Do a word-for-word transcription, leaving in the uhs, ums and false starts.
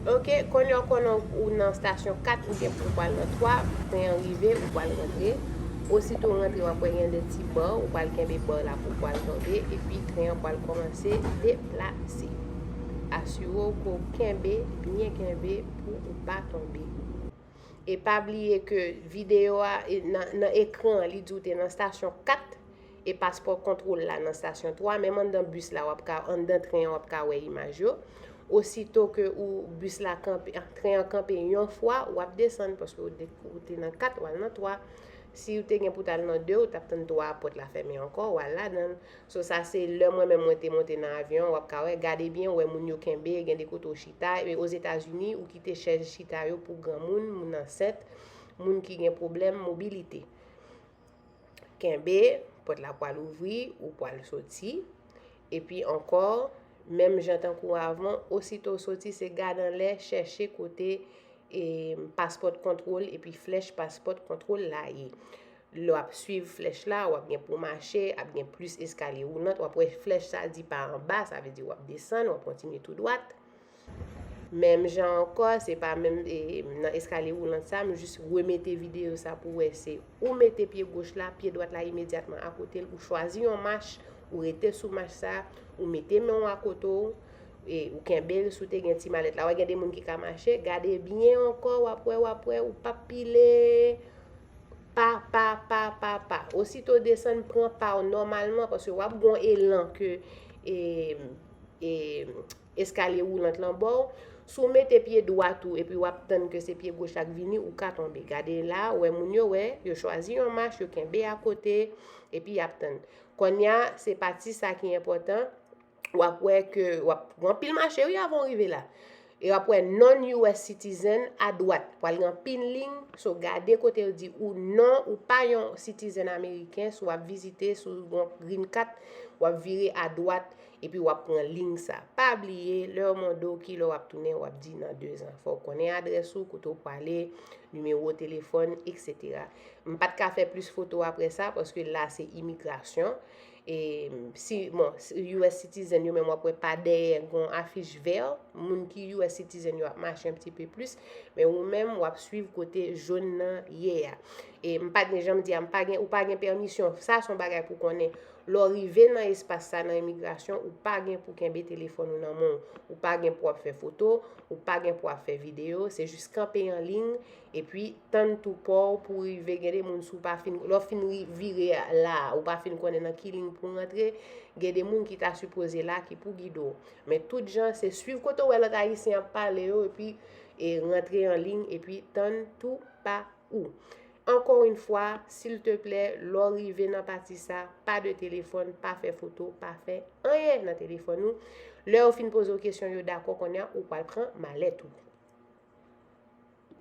Ok, kounye a w konnen ou nan stasyon kat, ou gen pou w pral nan twa, tren an rive, ou pral rantre. Osito w rantre, w ap wè gen de ti ba, ou pral kenbe ba la pou w pral tonbe, epi tren an pral kòmanse deplase. Asire w ke w kenbe, byen kenbe pou ou pa tonbe. E pa bliye ke videyo a, e nan, nan ekran an, li di w te nan stasyon kat, e paspò kontwòl la nan stasyon twa, menm anndan bis la, w ap ka, anndan tren an, w ap ka wè imaj yo. Osito ke ou, bis la kanpe, tren an kanpe yon fwa, w ap desann, paske ou te, ou te nan kat, w al nan twa. Si w te gen pou t al nan de, ou t ap tann twa a pòt la fèmen ankò, w al ladan l. So, sa se lè mwen menm mwen te monte nan avyon, w ap ka wè, gade byen, wè moun yo kenbe, gen de kote w chita. E Ozetazini, ou kite chèz chita yo pou granmoun, moun ansent, moun ki gen pwoblèm mobilite. Kenbe, pòt la pral ouvri, ou pral soti. Epi ankò, menm jan tankou avan, osito w soti, se gade anlè, chèche kote e, paspò kontwòl, epi flèch paspò kontwòl la ye. Lè w ap swiv flèch la, w ap gen pou mache, ap gen plis eskalye woulant, w ap wè flèch sa di pa anba, sa vle di w ap desann, w ap kontinye tou dwat. Menm jan ankò, se pa menm, e, nan eskalye woulant sa, m jis remete videyo sa pou wè se ou mete pye goch la, pye dwat la imedyatman akote l, ou chwazi yon mach, ou rete sou mach sa, ou mete men w akote w, e, ou kenbe l, si w te gen ti malèt la, w ap gen de moun ki ka mache, gade byen ankò, w ap wè, w ap wè, ou p ap pile, pa, pa, pa, pa, pa. Osito desann, pran pa w nòmalman, paske w ap gen yon elan ke, e, e, eskalye woulant lan ba w. Si w mete pye dwat ou, epi w ap tann ke se pye goch la k vini, ou ka tonbe. Gade la, wè moun yo wè, yo chwazi yon mach, yo kenbe akote, epi y ap tann. Kounye a, se pati sa ki enpòtan. W ap wè ke w ap gen anpil mache, wi, avan w rive la. E w ap wè non U S citizen adwat. Pral gen anpil liy, so gade kote yo di ou non, ou pa yon citizen ameriken, si w ap vizite, si w gen green card, w ap vire adwat, epi w ap pran liy sa. Pa bliye, lè yo mande w kilè w ap tounen, w ap di nan dezan. Fò w konnen adrès ou, kote w prale, nimewo telefòn, etsetera. M pa t ka fè plis foto apre sa, paske la se imigrasyon. E, si, bon, si U S citizen yo menm w ap wè pa dèyè gon afich vè, moun ki U S citizen yo ap mache yon ti pe plis, men ou menm w ap swiv kote jòn nan ye a. E m pa t gen, jan m di a, m pa gen, ou pa gen pèmisyon. Sa se yon bagay pou konnen. Lè w rive nan espas sa nan imigrasyon, ou pa gen pou kenbe telefòn ou nan men w. Ou pa gen pou w ap fè foto, ou pa gen pou w ap fè videyo, se jis kanpe an liy, epi tann tou pa w pou w rive. Gen de moun, si w pa fin, lè w fin ri-, vire la, ou pa fin konnen nan ki liy pou w rantre, gen de moun ki ta sipoze la ki pou gide w. Men tout jan, se swiv kote w wè lòt ayisyen ap pale yo, epi, e, rantre an liy, epi tann tou pa ou. Encore une fois, silteplè, lè w rive nan pati sa, pa de telefòn, pa fè foto, pa fè anyen nan telefòn ou. Lè yo fin poze w kesyon, yo dakò, kounye a, ou pral pran malèt ou.